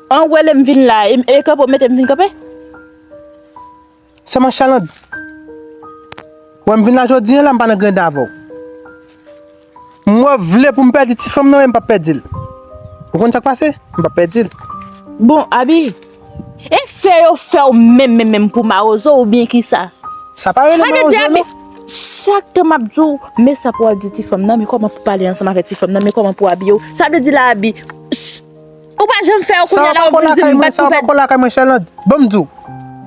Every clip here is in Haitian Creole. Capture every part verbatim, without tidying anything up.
An w rele m vin la, e, e kanpe w mete m vin kanpe? Sèlman Sherlande. Wè m vin la jodi a la, m pa nan grande avè w. M wè w vle pou m pèdi ti fanm nan, men m p ap pèdi l. Ou konn sa k pase? M p ap pèdi l. Bon, Abi, e fè yo fè w menm, menm, menm pou mawozo oubyen kisa? Sa pa rele mawozo, non. Chak tan m ap di w, men sa pou w al di ti fanm nan, men kòman pou pale ansanm avèk ti fanm nan, men kòman pou abiye w. Sa vle di la, Abi, ch-, ou pa janm fè yo, kounye a la ou vin di m bat pou pèdi. Sa w pa kò lakay mwen, Sherlande. Ban m di w.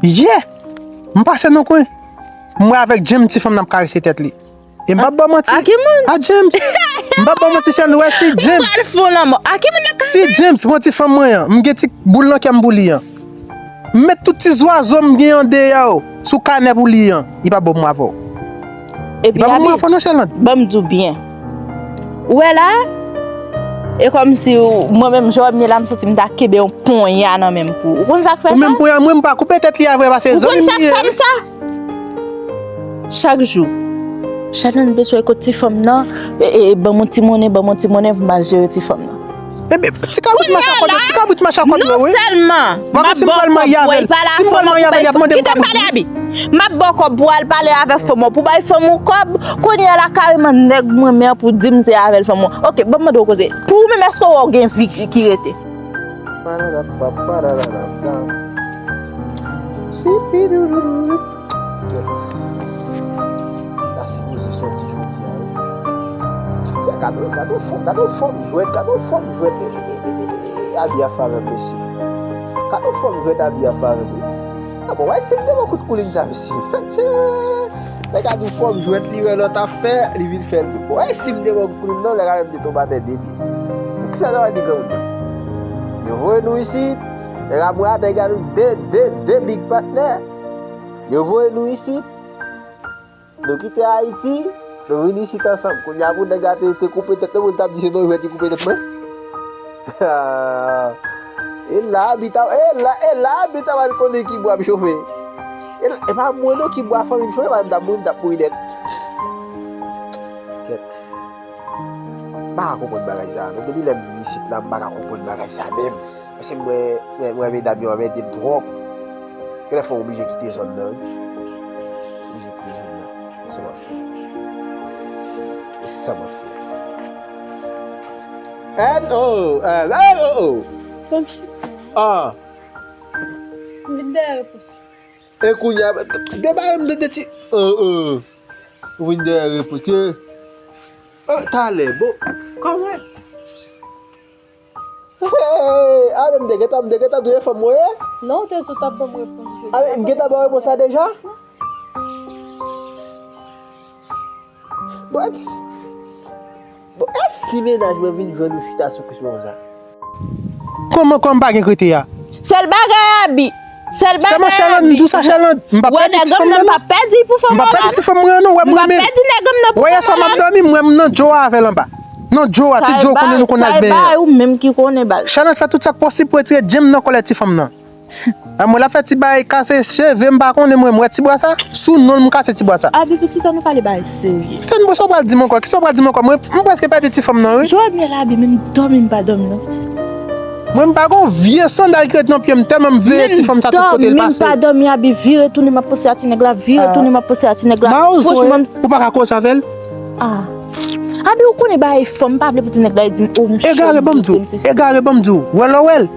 Yè, m pase nan kwen. M wè avèk James ti fanm nan ap karese tèt li. E m p ap ba w manti. A ki moun? A James. M p ap ba w manti, Sherlande. Ou wè si James. Ou pral fè w lanmò. A ki moun nan karese? Si James pran ti fanm mwen an, m gen ti boul nan kè m pou li an. M met tout ti zwazo m gen an deyò sou kanè pou li an. Li p ap bon pou mwen avè w. Li p ap bon pou mwen avè w non, Sherlande. Ban m di w byen. Ou wè la? E kòmsi w, mwen menm, jan w wè m ye la, m santi m ta kenbe yon ponya nan men m pou ou. Ou konn sa k fè sa? Ou menm ponya, mwen m pa koupe tèt li a vre, paske zanmi m li ye. Ou konn sa k fè m sa? Chak jou. Sherlande bezwen kot ti fanm nan, e, e, e, ban m yon ti monnen, ban m yon ti monnen pou m al jere ti fanm nan. Ebyen, ti kabrit mache ak kòd yo, ti kabrit mache ak kòd yo, wi. Non sèlman m ap ba w kòb pou w al pale avè l, kite m pale, Abi. M ap ba w kòb pou w al pale avèk fanm ou, pou bay fanm ou kòb, kounye a la kareman nèg mwen menm pou di m se avè l fanm ou. Oke, ban m mande w koze. Pou ou menm, èske w wè w gen vi ki rete? Pararapapararam. Sipidoudoudoudou. Kèt. Ta sipoze sòti jodi a, wi. Se gade, gade yon fòm, gade yon fòm jwèt, gade yon fòm jwèt, e, e, e, e, e, e, Abi ap fè avè m, mesye. Gade yon fòm jwèt Abi ap fè avè m, wi. A bon, wè si m te pran kout koulin sa, mesye. Nèg la di w fòm jwèt li wè lòt ap fè, li vin fè l tou. Bon, e si m te pran kout koulin nan, nèg la menm te tonbe atè de pye. Poukisa sa va di granmoun nan? Yo voye nou isit, nèg la mwen atè, nèg la di de, de, de big patnè. Yo voye nou isit, nou kite Ayiti, nou vin isit ansanm. Kounye a pou nèg la te, te koupe tèt mwen, moun t ap di se nan jwèt li koupe tèt mwen. E la, Abi ta, e la, e la, Abi ta pral konnen ki bwa ap chofe. E la, e pa mwen non ki bwa fanmi m chofe, pa m t ap mouri, m t ap mouri nèt. Kèt. M pa ka konprann bagay sa a menm. Depi lè m vin isit la, m pa ka konprann bagay sa a menm. Paske mwen, mwen, mwen, medam yo anmède m twòp. Gen lè fò m oblije kite zòn nan, wi. Oblije kite zòn nan. Se sa m ap fè. E sa m ap fè. N O, N O, N O. Kòmsi. Ah. M vin dèyè repons. E kounye a, debare m de, de ti, oh, oh. Ou vin dèyè repons. Oh, talè, bon, kòman? Hey, a, men m te gentan, m te gentan di w e fanm mwen ye? Non, ou te di w t ap ban m repons. A, men m gentan ba w repons la deja? Bon, bon, e si mennaj mwen vin jwenn ou chita sou kous mwen konsa? Kòman, kòman m pa gen krite a? Sèl bagay, Abi. Sèl bagay, Sherlande, m di w sa, Sherlande. M p ap pèdi ti fanm nan, non. M p ap pèdi ti fanm mwen, non. Wè, m renmen. Wè, yè swa m ap dòmi, m wè m nan djo a avè l anba. Nan djo a, ti djo konnen nou konn al benyen an. Ou menm ki konnen baz. Sherlande fè tout sa k posib pou retire James nan kòlèt ti fanm nan. A, mwen l ap fè ti bagay kase cheve, m pa konnen mwen, m wè ti bwa sa, sou non l m kase ti bwa sa. Abi, pitit, ann nou pale bagay serye. Sèn, bon, sa w pral di m ankò? Kisa w pral di m ankò? Mwen, m prèske pèdi ti fanm nan, wi. Jòmyèl, Abi, menm dòmi m pa dòmi non, pitit. Mwen, m pa gon vye sandal ki ret nan pye m, tèlman m veye ti fanm sa tout kote l pase. Menm dòmi m pa dòmi, Abi, vire tounen, m ap panse a ti nèg la, vire tounen, m ap panse a ti nèg la. Franchman, m... Ou pa ka koze avè l? Ah. Abi, ou konnen bagay fanm, m pa vle pou ti nèg la di m, oh, m cho, m douz, m sesi. Egare, ban m di w. Egare, ban m di w. Wè lè w wè l.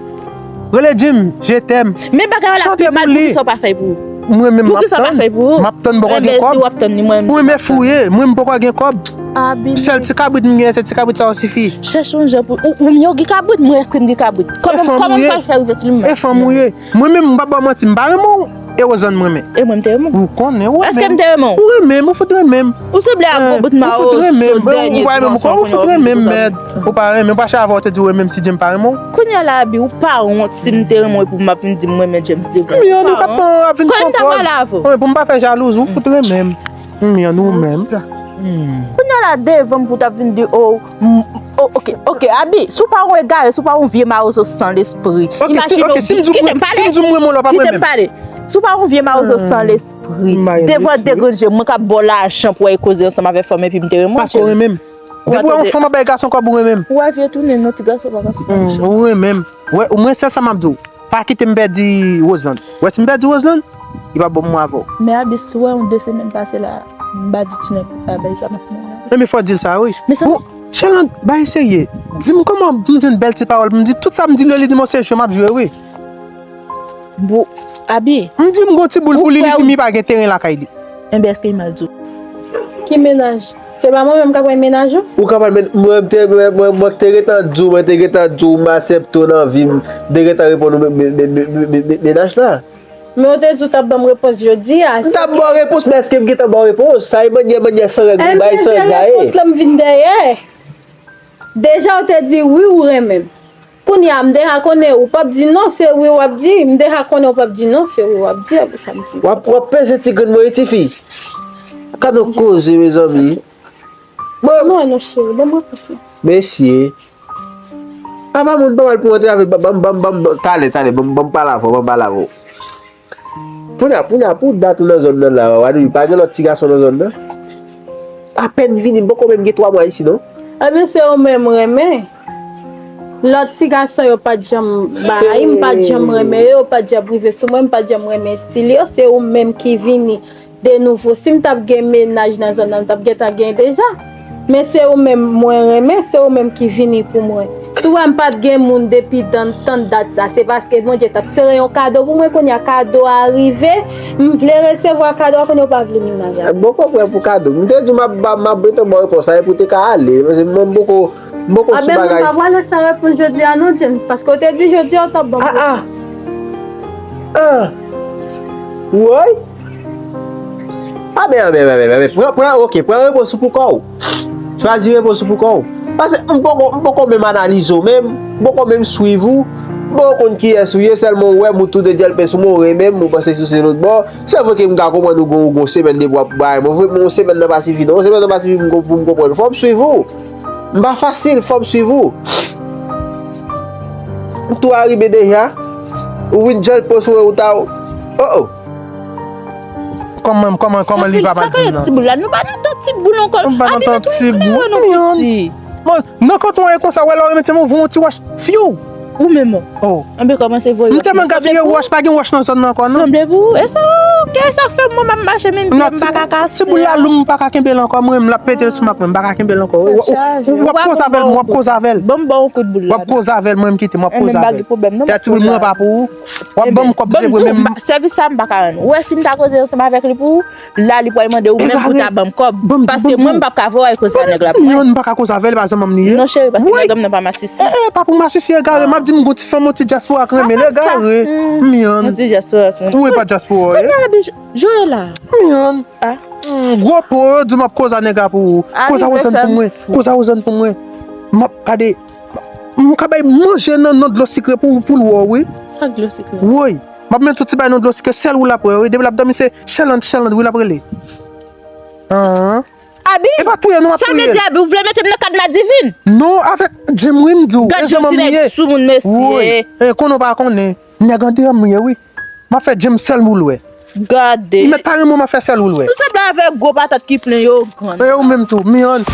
Rele Jim, je t'aime. Men bagay la pi mal, poukisa w pa fè l pou ou? Mwen menm m ap tann. Poukisa w pa fè l pou ou? M ap tann, m poko gen kòb. Enben, si w ap tann li, mwen menm m ap tann. Mwen menm fouye, mwen m poko gen kòb. Abi. Sèl ti kabrit m genyen, se ti kabrit sa yo sifi. Chèche yon jan pou ou, ou menm ou gen kabrit, mwen èske m gen kabrit? Kòman, kòman m pral fè rive sou li menm? E fanm ou ye. Mwen menm, m p ap ba w manti, m pa renmen w. E Wozàn m renmen. E mwen, m te renmen w. Ou konnen, ou renmen m. Èske m te renmen w? Ou renmen m, ou fout renmen m. Ou sanble ak gwo bout mawozo dènye dimansyon kounye a w vin di konsa. Ou fout renmen m, mèd. Ou pa renmen m, pa chak fwa w te di w renmen m, si Jim pa renmen w. Kounye a la, Abi, ou pa wont si m te renmen w epi w m ap vin di m renmen James devan w. Ou pa wont? Konnen m ta pale avè w. Wi, pou m pa fè jalouz, ou fout renmen m. Mwen, nou menm. Kounye a la devan m pou w t ap vin di, oh, m, oh, oke, oke, Abi, si w pa yon egare, si w pa yon vye mawozo san lespri. Oke, si, oke, si m di w mwen, si m di w mwen, mwen, lè w pa renmen m. Kite m pale. Si w pa yon vye mawozo san lespri, devan de grenn je, mwen k ap ba w lajan pou w al koze ansanm avèk fanm epi m te renmen w, James. Paske w renmen m. Depi w wè yon fanm ap bay gason kòb, ou renmen m. Ou wè vye tounen non, ti gason pa ka sou fanm. Ou renmen m. Wè, mwen sèl sa m ap di w. Pa kite m pèdi Roseland. Wè, si m pèdi Roseland, li p ap bon pou mwen avè w. Men Abi, si w wè yon de semèn pase la, m pa di ti nèg pou travay sa m ap fè. Enben fò w di l sa wi. Sherlande, bay serye. Di m kòman m jwenn bèl ti pawòl pou m di tout sa m di l yo, li di m se jwe m ap jwe wi. Bon, Abi. M di m gon ti boul pou li, li di m li pa gen teren lakay li. Enben èske li mal di w? Ki mennaj? Se pa mwen menm k ap pran mennaj ou? Ou ka pran men, mwen te, mwen, mwen, mwen te gentan di w, mwen te gentan di w m aksepte w nan vi m, m te gentan reponn ou men, men, men, men, men, men, mennaj la. Men ou te di w t ap ban m repons jodi a. M t ap ba w repons, men èske m gentan ba w repons? Sa e mannyè, mannyè san règ, ou bay san dyaye. Enben se repons lan m vin dèyè. Deja ou te di wi ou renmen m. Kounye a m deja konnen ou p ap di non, se wi w ap di. M deja konnen ou p ap di non, se wi w ap di, a pou sa m di. W ap, w ap peze ti grenn mwen wi tifi. Gad yon koze mezanmi. Bon. Non non cheri, ban m repons lan. Mesye. Apa moun pa mal pou antre avè, ban m, ban m, ban m, ban m, talè, talè, ban m, ban m pale avè w, ban m pale avè w. Ponya, ponya, pou dat ou nan zòn nan la, w a di pa gen lòt ti gason nan zòn nan? Apèn vini, m poko menm gen twa mwa isi non. Ebyen se ou menm renmen. Lòt ti gason yo pa t janm bay, m pa t janm renmen yo, yo pa t janm rive sou mwen, m pa t janm renmen estil yo, se ou menm ki vini de nouvo. Si m t ap gen mennaj nan zòn nan, m t ap gentan gen deja. Men se ou menm mwen renmen, se ou menm ki vini pou mwen. Si w wè m pa t gen moun depi dan tan dat sa, se paske Bondye t ap sere yon kado pou mwen, kounye a kado a rive, m vle resevwa kado a, kounye a ou pa vle mennaj avè m. Bon, poko prè pou kado. M te di w m ap, m ap, m ap gentan ba w repons sa, epi w te ka ale, paske mwen m poko, m poko sou bagay. A ben mwen pa pral lèse repons jodi a non, James, paske w te di jodi a w t ap ban m repons. Ah, ah. Ah. Woy. Amen, amen, amen, amen. Pran, pran, ok, pran repons ou pou kò w. Chwazi repons ou pou kò w. Paske m poko, m poko menm analize w menm, m poko menm swiv ou, m poko konn kiyès ou ye, sèlman ou wè m ou tou de dyèlpès ou, men ou renmen m, ou panse sou se lòt bò. Se vre ke m ka konprann ou gon, ou gon semèn depi w ap bay, men vre, men yon semèn nan pa sifi non, yon semèn nan pa sifi pou m, pou m konprann. Fò m swiv ou. M pa fasil, fò m swiv ou. M tou arive deja. Ou vin dyèlpès ou wè ou ta, oh, oh. Kòman, kòman, kòman li pa pa di m nan? Sa k rele ti boul la? Nou pa nan tan ti boul ankò. Nou pa nan tan ti boul, non. Mwen, nan kanton an e konsa, wè lè w renmen ti moun, voye yon ti wòch, fyou! Ou menm, oh. Anben kòmanse voye wòch. M tèlman gaspiye wòch, pa gen wòch nan zòn nan ankò, non. Sanble pou ou. E sa, ok, sa fè mwen, m ap mache, men m pa ka kase. Ti boul la lou, m pa ka kenbe l ankò, mwen, m l ap pete l sou m ak mwen, m pa ka kenbe l ankò. W ap koze avè l, w ap koze avè l. Ban m ba w yon kout boul la. W ap koze avè l, mwen, m kite m, w ap koze avè l. Ti boul mwen pa pou ou. W ap ban m kòb vre vre menm. Sèvis sa m pa ka rann. Ou wè si m ta koze ansanm avèk li pou ou, la li pral mande ou menm pou ta ban m kòb. Paske mwen m p ap ka voye koze a nèg la pou mwen. Miyòn m pa ka koze avè l, pa zanmi m li ye. Non cheri, paske nèg la m nan pa masisi. Eh, eh, pa pou masisi egare, m ap di m gon ti fanm yon ti dyaspora k renmen l egare. Miyòn. Yon ti dyaspora k renmen. Ou e pa dyaspora w ye. Kounye a Abi, Joela. Miyòn. Gwo po, yo di m ap koze a nèg la pou ou. Koze a Wozàn pou mwen. Koze a Wozàn pou mwen. M ap gade. M ka bay manje nan, nan dlo sikre pou, pou l wè w, wi. Sa k dlo sikre? Woy. M ap met tout ti bay nan dlo sikre, sèl ou l ap wè, wi. Depi l ap dòmi, se Sherlande, Sherlande, wi, l ap rele. An. Abi, e pa touye non, m ap touye l. Sa vle di, Abi, ou vle mete m nan kad madivin? Non, avèk Jim, wi, m di w. Gad jan ti nèg soumoun, mesye. Woy. E konnen w pa konnen. Nèg andeyò m ye, wi. M ap fè Jim sèl pou l wè. Gade. Li mèt pa renmen w, m ap fè sèl pou l wè. Ou sanble avèk gwo patat ki plen yo grann. E ou menm tou, Miyòn.